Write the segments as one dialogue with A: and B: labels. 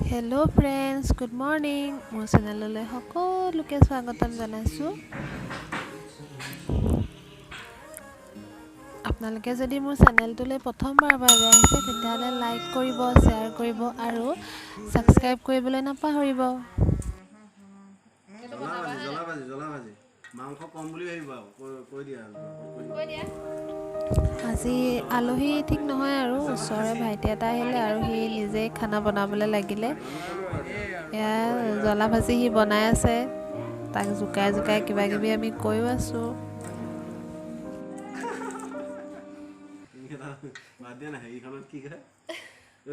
A: Hello' friends, good morning. মোৰ চেনেললৈ সকলোকে স্বাগতম জনাইছোঁ। আপোনালোকে যদি মোৰ চেনেলটোলৈ প্ৰথমবাৰৰ বাবে আহিছে, তেতিয়াহ'লে লাইক কৰিব, শ্বেয়াৰ কৰিব আৰু ছাবস্ক্ৰাইব কৰিবলৈ নাপাহৰিব।
B: জ্বলা ভাজি, জ্বলা ভাজি, জ্বলা ভাজি। মাংস কম বুলি ভাবিবা আৰু কৈ দিয়া আৰু কৈ দিয়া।
A: আজি আলহী ঠিক নহয় আৰু ওচৰৰে ভাইটি এটা আহিলে আৰু সি নিজেই খানা বনাবলৈ লাগিলে। এয়া জ্বলা ভাজি সি বনাই আছে। তাক জোকাই জোকাই কিবা কিবি আমি কৈও আছোঁ।
B: বাদ দিয়া না, হেৰিখনত কি কয়, ঐ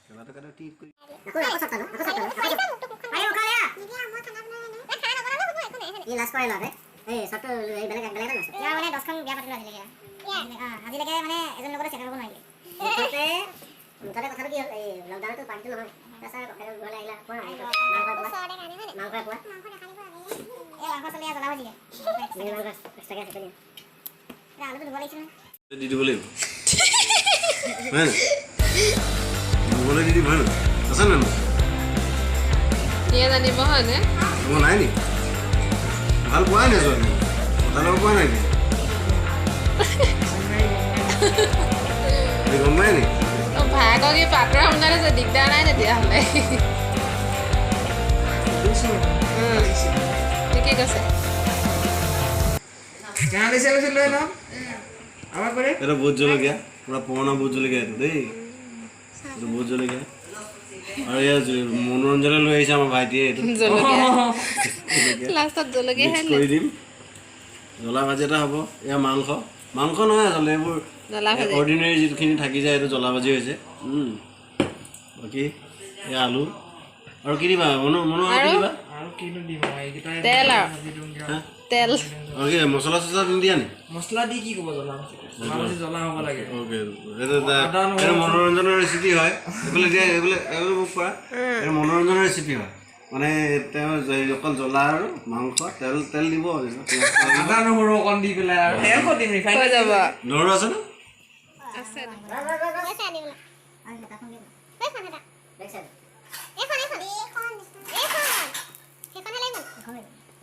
B: খেলাটো কাটা টিপ কৰি।
C: লাজ কৰে ল'ৰাটোৱে। এই চবটো এই বেলেগ বেলেগ এটা নাচ। ইয়াৰ মানে 10খন বিয়া পাতিলোঁ আজিলৈকে। আজিলৈকে মানে এজনৰ লগতে চেটেল হ'ব নোৱাৰিলে। মুঠতে কথাটো কি হ'ল, এই লকডাউনতো পাৰ্টিটো নহয়। তাৰপিছত ককাইদেউ ঘৰলৈ আহিলা, কোৱা মাংস পোৱা, মাংস পোৱা। এই মাংস চলি জ্বলা ভাজি মাংস এক্সট্ৰাকৈ আছে। আলুটো ধুব লাগিছিল নহয়।
B: দি দিব লাগিব হয় নাই? নহ'লে দি দিম হয় নাই? আছে নাই?
A: সিয়ে জানিব হয়নে?
B: মই নাই নি? ভাল পোৱাই নাই ছোৱালী, কথা ল'ব পোৱা নাই নি? এই গম পাই নি?
A: অঁ, ভায়েকক কি পাতৰ বনাই থৈছে, দিগদাৰ নাই তেতিয়াহ'লে। ঠিকে কৈছে।
B: এইটো ভোট জলকীয়া, পুৰা পুৰণা ভোট জলকীয়া এইটো দেই। এইটো ভোট জলকীয়া। আৰু এয়া মনোৰঞ্জনে লৈ আহিছে আমাৰ ভাইটিয়ে এইটো।
A: জলকীয়া লাষ্টত জলকীয়া
B: মিক্স কৰি দিম, জ্বলা ভাজি এটা হ'ব। এয়া মাংস, মাংস নহয় আচলতে, এইবোৰ
A: জ্বলা ভাজি।
B: অৰ্ডিনেৰী যিখিনি থাকি যায়, এইটো জ্বলা ভাজি হৈছে। বাকী এয়া আলু আৰু কি দিবা মনো? মনো, আৰু কি দিবা?
D: আৰু কিনো দিম আৰু এইকেইটাই।
A: তেল আৰু
D: ভাজি দিওঁগে আৰু।
B: হা?
A: তেল।
B: আৰু কি মছলা চছলা নিদিয়া নি?
D: মছলা দি কি ক'ব? জ্বলা ভাজি, জ্বলা ভাজি, জ্বলা হ'ব লাগে।
B: অ'কে, এইটো
D: আদা নহৰু।
B: এইটো মনোৰঞ্জনৰ ৰেচিপি হয়। এইফালে দিয়া, এইফালে, এইফালে মোক কৰা। এইটো মনোৰঞ্জনৰ ৰেচিপি হয়, মানে তেওঁ অকল জ্বলা আৰু মাংস, তেল তেল দিব।
D: আদা নহৰু অকণ দি পেলাই, আৰু তেল ক'ত দিম, ৰিফাইন।
A: হৈ যাব।
B: নহৰু আছেনে?
A: আছে।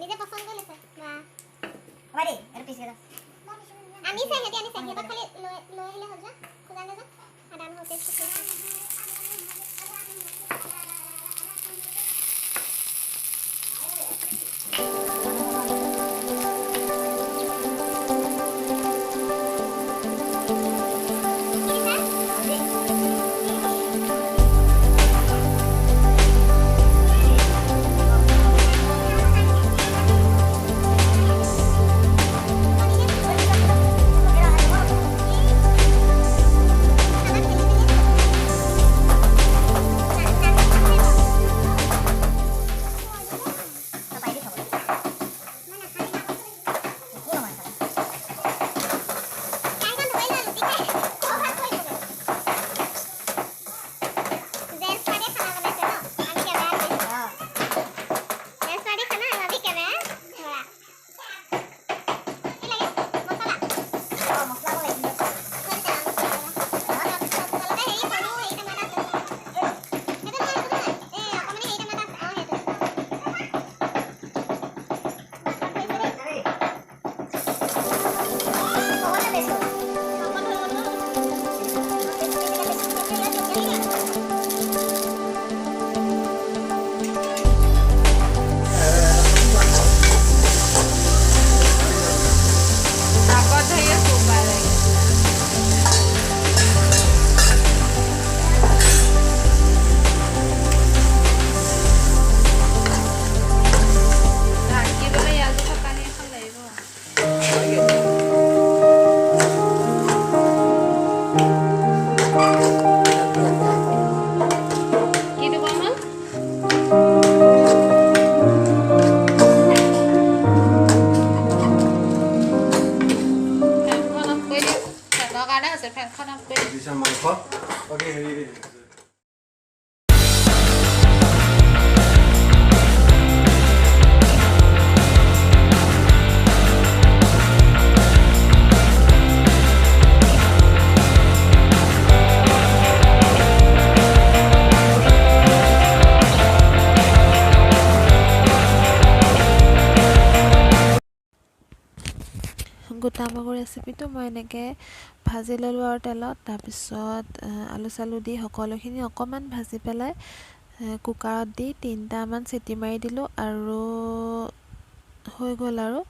C: নিজে পচন্দ কৰি লৈছে। আনিছে সিহঁতি, আনিছে। সিহঁতক খালি লৈ লৈ আহিলে হ'ল। যোৱা, খোজালে যোৱা। আদা নহৰু পেষ্ট।
A: গোটা মগু ৰেচিপিটো মই এনেকৈ ভাজি ল'লোঁ আৰু তেলত, তাৰপিছত আলু চালু দি সকলোখিনি অকণমান ভাজি পেলাই কুকাৰত দি 3টামান চিটি মাৰি দিলোঁ আৰু হৈ গ'ল আৰু।